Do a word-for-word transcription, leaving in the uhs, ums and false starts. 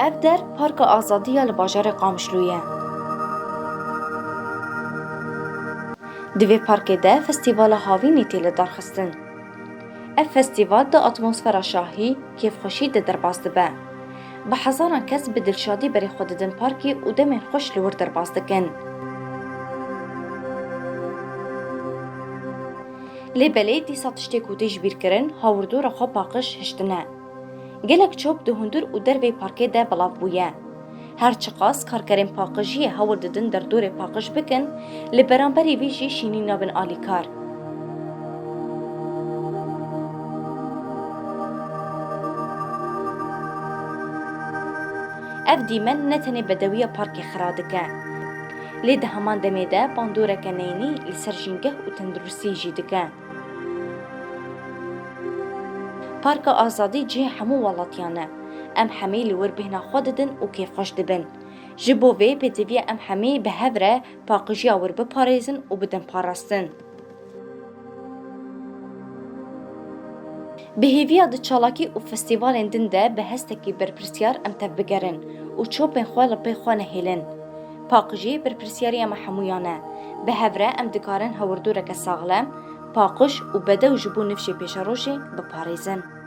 Ev der Parka Azadî ya li bajarê Qamişlo ye. Di vê parkê de festîvala havînî tê lidarxistin. Ev festîval di atmosfera şahî, kêfxweşî de derbas dibe. Bi hezaran kes bi dilşadî berê xwe didin parkê û demên xweş li wir derbas dikin. Lê belê dîsa tiştê ku tê jibîrkirin, hawirdora xwe paqij hiştine. Gelek çop di hundir û derveyî parkê de belav bûye. Her çiqas karkerên paqijiyê hewl didin derdorê paqij bikin, li beramberî vî jî şînî nabin alîkar. Ev dîmen ne tenê bedewiya parkê xira dike, lê di heman demê de bandoreke neyînî li ser jîngeh û tenduristiyê jî dike. Parka Azadî cihê hemû welatiyan e. Em hemî li wir bêhna xwe didin û kêfxweş dibin. Ji bo vê pêdiviya em hemî bi hev re paqijiya wir biparêzin û bidin parastin. Bi hêviya di çalakî û festîvalên din de bi hestekî berpirsyar em tevbigerin û çopên xwe li pê xwe nehêlin. Paqijî berpirsyariya me hemûyan e. Bi hev re em dikarin hawirdoreke saxlem, paqij û bedew ji bo nifşê pêşerojê biparêzin.